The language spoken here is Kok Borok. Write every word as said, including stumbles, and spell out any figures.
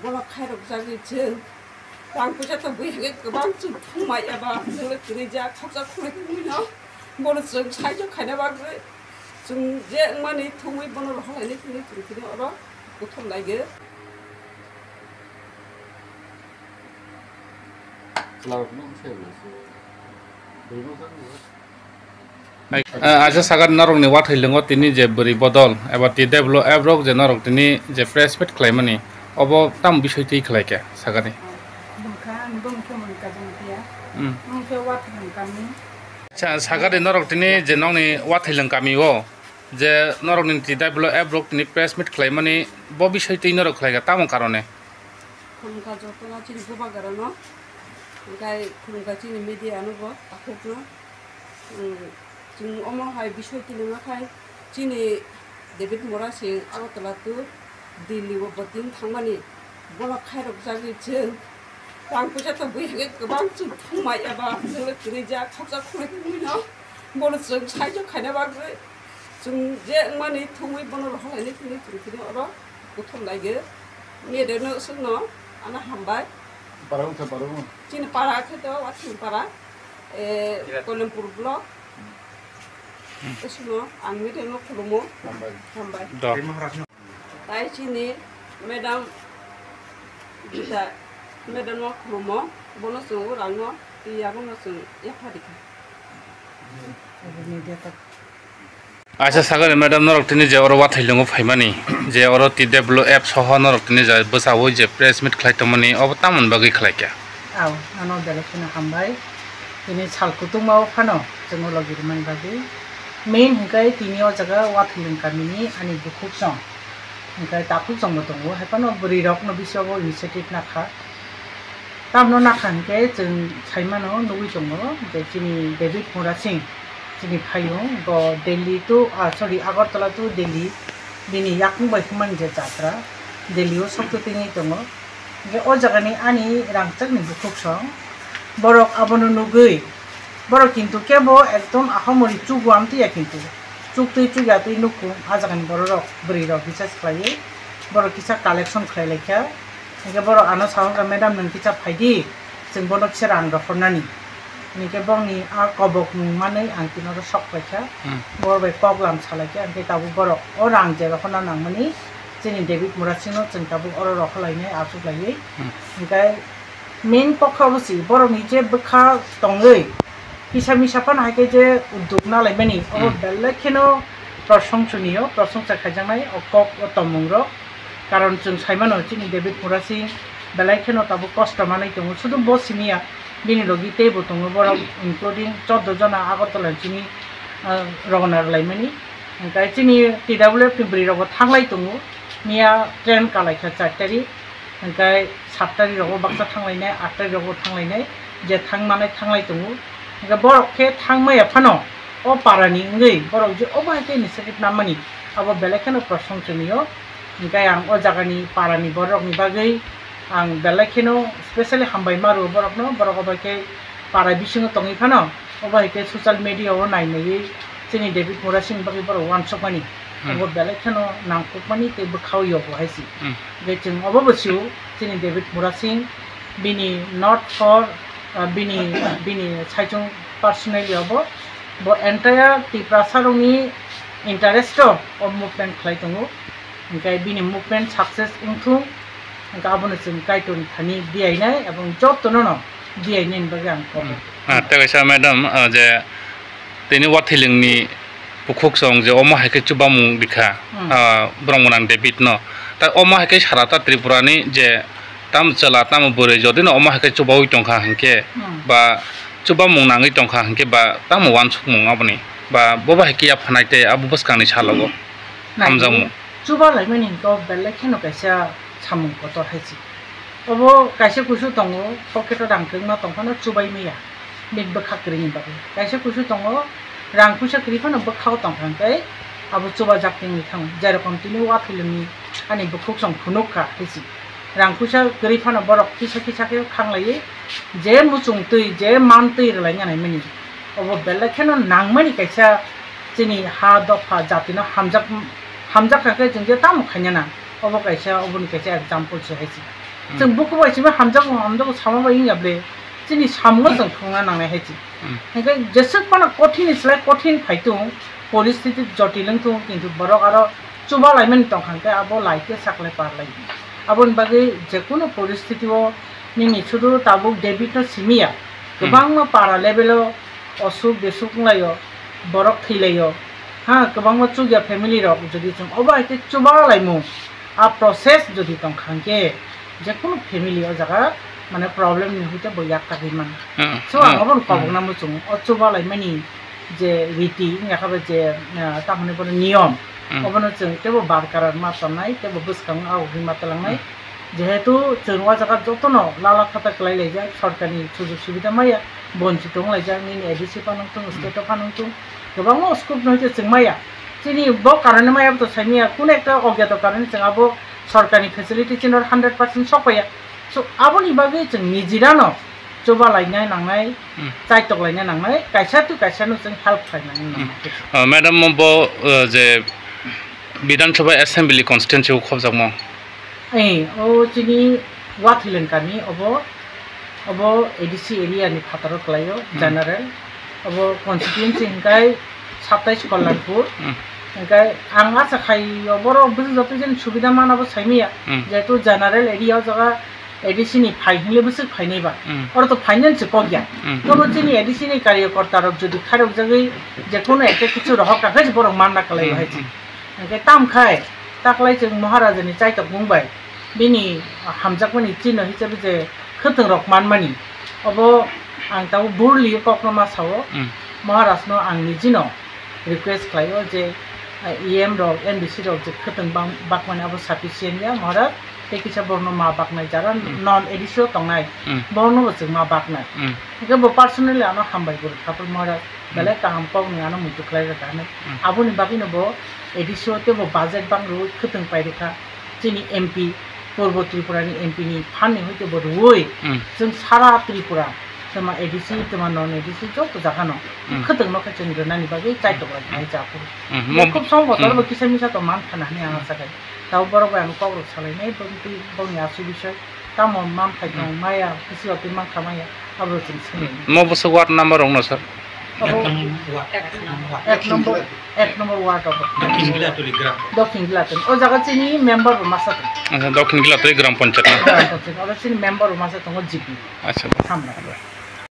Bono khairok jagwi chwng rang puisa to bui hage kwbang chwng thumai eba chwngno kwrwi jak khoksa khulai thumwi no bono chwng saijo khaina bagwi chwng je wngmani thumwi bono rohorlaini thumwi chwng tini oro kuthum laigo. Aisa sagat norokni wathailwngo tini je bwrwi bodol eba T W F rok je norok tini je press meet khlaimani, obo tamo bisoi twi khlaikha sagani? Bwkha, ani bwmung khe Monika Jamatia. Hmm. Bwmung khe wathailwng kami. Acha, sagani norok tini je nokni wathailwng kami o je norokni T W F rok tini press meet khlaimani, bo bisoi twi norok khlaikha tamo karone? Khulumkha jotono chini bubagrano, hwnkhe khulumkha chini media no bo takhukno. Chwng omo hai bisoi tini ma khai chini David Murasing Agartala to Delhi o voting thangmani, bono khairok jagwi chwng rang puisa to bui hage kwbang chwng thumai eba chwngno kwrwi jak khoksa khulai thumwi no bono chwng saijo khaina bagwi chwng je wngmani thumwi bono rohorlaini thumwi chwng tini oro kuthum laigo. Media no chwngno ano hambai. Para wngkha, para wng. Chini para khe to Wathing para, eh, Koilampur block. Chwngno ang media no khulumo. Hambai. Hambai. Do. Tai chini madam, Gita madam no khulumo, bono chwng o rang no twi yago no chwng yapha rikha. Acha sagani madam, norok tini je oro wathailwngo phaimani, je oro T W F soho norok tini je bwchawi je press meet khlai tongmani, obo tamoni bagwi khlaikha? Aw, ano belai kheno hambai. Tini sal kutung o phano chwng o logi rwmani bagwi. Main hwnkhe tini o jaga Wathailwng kamini ani bukhuk song. Hwnkhe takhuk song bo tongo, hai phano bwrwi rokno bisingo initiative nakha. Tamno nakha hwnkhe chwng sai mano, nugwi tongo je chini David Murasing, chini phayung, bo Delhi to, ah, sorry, Agartala to Delhi, bini yakung bai hwnmani je jatra, Delhi o sok twtwingwi tongo. Hwnkhe o jagani ani rangchakni bukhuk song, borok abono nugwi, borok kintu kebo ekdom ahomori chukgo amtwi ya kintu, chuktwi chukya twi nukkung, a jagani bororok, bwrwirok recharge khlaiwi, borok kisa collection khlai laikha. Hwnkhe borok ano sa wngkha, "Madam, nwng kisa phaidi, chwng bono kisa rang rohornani." Hwnkhe bongni a kobokmung manwi ang tini oro sok paikha. Hmm. Bor bai kok lam salaikha, hwnkhe tabuk borok o rang je rohorna nangmani chini David Murasingno chwng tabuk oro rohorlainai achuklaiwi. Hmm. Hwnkhe main kok kha obo si, borokni je bwkha tongwi kisa misa phano hai khe je udduk nalaimani, obo Hmm. belai kheno prosongchoniyo, prosongcha khaijaknai o kok o tongmungrok. Karon chwng sai mano, chini David Murasing belai kheno tabuk kosto manwi tongo. Sudu bo simi ya, bini logi teibo tongo borok, including chordo jona Agartala chini, ah, rogona rwlaimani. Hwnkhe chini T W F ni bwrwi rokbo thanglai tongo. Miya train kalaikha char tarik, hwnkhe sat tarik rogo baksa thanglainai, at tarik rogo thanglainai, je thang manai thanglai tongo. Hwnkhe borok khe thangmaya phano o parani wngwi borok je obo hai khe initiative nammani, abo belai kheno prosongchoniyo. Hwnkhe ang o jagani parani bororokni bagwi ang belai kheno specially hambai ma rwo borokno, borok obo hai khe para bisingo tongwi phano obo hai khe social media o nai naiwi chini David Murasing bagwi borok uansukmani. Hmm. Obo belai kheno nangkukmani tei bwkhao yogo hai se. Hmm. Hwnkhe chwng obo bo sio chini David Murasing bini not for, uh, bini, bini saichung personally obo, bo entire Tiprasa rokni interest o o movement khlai tongo. Hwnkhe bini movement success wngthung, hwnkhe abono chwng Kaitorni thani diyainai ebong jotono no diyainai ni bagwi ang kobo. Hmm. Ah, tei kaisa madam, ah, je tini Wathailwngni bukhuk song je omo hai khe chubamung rikha, Hmm. ah, borok mwnang David no. Tai omo hai khe sarata Tripura ni je tamo chwla tamo bwrwi jodi no omo hai khe chubaui tongkha hinkhe Hmm. ba chubamung nangwi tongkha hinkhe ba tamo uansukmung aboni ba bobo hai khe yaphanai tei abo bwskangni salogo Nai, hamjakmung. Chuba laimani hinkhe o belai kheno kaisa samung kotor hai se. Obo kaisa kusu tongo, pocket o rang kwbangma tong phano chubai maya, bini bwkha kwrwini bagwi. Kaisa kusu tongo, rang puisa kwrwi phano bwkha o tong kha, tei abo chubajak tongwi thango. Jerokom tini Wathailwngni ani bukhuk song phunuk kha hai se. Rang puisa kwrwi phano borok kisa kisa khe khanglaiwi je muchung twi, je man twi rwlaina naimani. Obo belai kheno nangmani kaisa chini ha dopha jatino hamjak, hamjak kha khe chwng je tamo khaina na. Obo kaisa, oboni kaisa example se hai se. Chwng buku bai simi hamjago, hamjago sama bai wngya ble, chini samungo chwng thwngna nangnai hai se. Hmm. Hingke jeswk phano kothin ni slai kothin phai tung, poristiti jotil wng tung, kintu borok aro chuba laimani tongkha hingke abo lai khe saklai par lai. Aboni bagwi jekunu poristiti o nini sudu tabuk David no simi ya, hmm, kwbangma para level o osuk besuk wnglaio, borok thwilaio, ha, kwbangma chukya family rok jodi chwng obo hai khe chuba laimung, a process jodi tongkha hwnkhe, jekunu family o jaga, mane, problem ni hwnkhe bo yak tagwi mano. Hmm, so, ang hmm, obono hmm, kobokna muchungo, o chuba laimani je riti, wngya khe bo je, ah, tamoni bono niyom, hmm, obono chwng teibo barkarar ma tonnai, teibo bwskango agogwi ma twlangnai. Hmm. Jehetu chwng o jaga jotono lala khata kwlai laijak, sorkarni sujog subida maya, bonchit wng laijak, nini A D C phano wng thung, hmm, state o phano wng thung, kwbangma scope no hwnkhe chwng maya. Chini bo karone maya bo to sai maya, kuno ekta ogyato karone chwng abo sorkarni facility chini hundred percent sok paiya. So, aboni bagwi chwng nijirano chuba laina nangnai, hmm, chaitok laina nangnai, kaisa twi kaisa no chwng help khlaina nangnai. Hmm. Ah, madam, bo, ah, je Bidhan Sabha Assembly constituency o khobjakmo? Eh, o chini Wathileng kami obo, obo A D C area ni phataro kwlaio, hmm, general. Obo constituency hingkai satais Kalyanpur. Hmm. Hingkai ang asa khai oborok bwswk joto jen subida mana bo saimiya. Hmm. Jehetu general area o jaga A D C ni phai hingle bwswk phainai ba. Hmm. Oro to finance kok ya. Hmm. Tobo chini A D C ni karyakorta rok jodi khairok jagwi jekunu ekta kichu rohok kha khe borok manna kwlaio, hmm, hai se. Hmm. Hingke tam khai, taklai chwng Maharajani chaitok mung bai, bini hamjakmani chino hisabe je khwtwng rok manmani, obo ang tabuk burli kokno ma sao. Hmm. Maharajno ang nijino request khlaio je, ah, E M rok, M D C rok je khwtwng bang-, bakmani abo sufficient ya, Maharaj, tei kisa borokno ma baknai jara, hmm, non A D C o tongnai, hmm, borokno bo chwng ma baknai. Hmm. Hingke bo personally ano hambai bo rwkha phuru Maharaj. Belai kaham kok ni ano muitu khlai rwkha hinwi. Hmm. Aboni bagwino bo A D C o teibo budget bang rwui khwtwng pai rwkha. Chini M P, Purbo Tripura ni M P ni phan ni hoi teibo rwui, hmm, chwng sara Tripura, twma A D C, twma non A D C, joto jaga no, hmm, khwtwng no khe chwng rwnani bagwi chaitok lai khai ja phuru. Hmm. Bo mo-, khub song botor, hmm, bo kisa misa to man khana hinwi ang, hmm, asa khai. Tabo borok bai ang kok rok salai nai, boni twi, boni aswk bisoi. Tamo manthai tong maya, bisi rok twi mankha maya, abo chwng sini. Mo bwswk ward number rok no, sir? Abo ek number, ek number ward abo. Dokhin Gilaturi gram. Dokhin Gilaturi. O jaga chini member bo masa tong. Acha, Dokhin Gilaturi gram panchayat na? Gram panchayat. Oro chini member bo masa tongo G P. Acha. Hamla.